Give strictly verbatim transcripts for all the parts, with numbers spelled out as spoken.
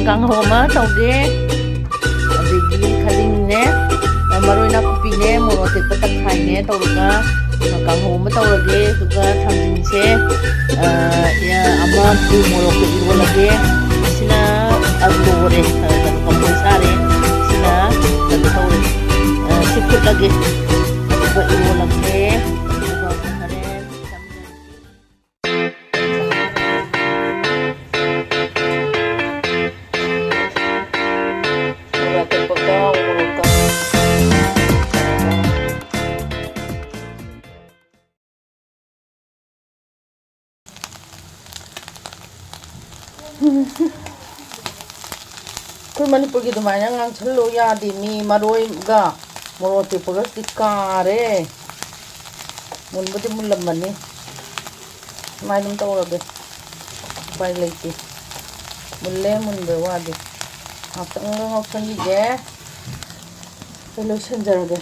ꯀꯥꯡꯍꯧ ꯑꯃ ꯇꯧꯒꯦ꯫ ꯑꯗꯒꯤ ꯈꯥꯖꯤꯡꯅꯦ, ꯃꯔꯣꯏ ꯅꯥꯀꯨꯞꯄꯤꯅꯦ, ꯃꯣꯔꯣꯛ ꯑꯇꯦꯛꯄ ꯇꯪꯈꯥꯏꯅꯦ ꯇꯧꯔꯒ ꯀꯥꯡꯍꯧ ꯑꯃ ꯇꯧꯔꯒꯦ꯫ ꯑꯗꯨꯒ ꯊꯥꯡꯖꯤꯡꯁꯦ, ꯑ, ꯑꯃ ꯎ ꯃꯣꯔꯣꯛꯀ ꯏꯔꯣꯜꯂꯒꯦ꯫ ꯁꯤꯅ ꯑꯂꯨ ꯂꯣꯏꯔꯦ, ꯑ, ꯀꯩꯅꯣ, ꯀꯥꯡꯁꯣꯏ ꯆꯥꯔꯦ꯫ ꯁꯤꯅ ꯀꯩꯅꯣ ꯇꯧꯔꯦ, ꯑ, ꯁꯤ ꯐꯨꯠꯂꯒꯦ꯫ ꯑꯗꯨꯒ ꯏꯔꯣꯜꯂꯒꯦ꯫ ꯑꯗꯨꯒ ꯍꯣꯔꯦꯟ ꯆꯥꯃꯤꯟꯅꯔꯁꯤ꯫ ꯑꯩꯈꯣꯏ ꯃꯅꯤꯄꯨꯔꯒꯤ ꯑꯗꯨꯃꯥꯏꯅ ꯉꯥꯡꯁꯜꯂꯣ ꯌꯥꯗꯦ ꯃꯤ꯫ ꯃꯔꯣꯏꯒ ꯃꯣꯔꯣꯛ ꯑꯇꯦꯛꯄꯒꯗꯤ ꯀꯥꯔꯦ꯫ ꯃꯨꯟꯕꯨꯗꯤ ꯃꯨꯜꯂꯝꯃꯅꯤ꯫ ꯁꯨꯃꯥꯏꯅ ꯑꯗꯨꯝ ꯇꯧꯔꯒꯦ꯫ ꯎꯄꯥꯏ ꯂꯩꯇꯦ꯫ ꯃꯨꯜꯂꯦ, ꯃꯨꯟꯕꯩ ꯋꯥꯗꯤ꯫ ꯉꯥꯛꯇꯪꯒ ꯉꯧꯁꯟꯈꯤꯒꯦ꯫ ꯑꯩ ꯂꯣꯏꯁꯟꯖꯔꯒꯦ꯫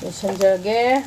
ꯂꯣꯏꯁꯟꯖꯔꯒꯦ꯫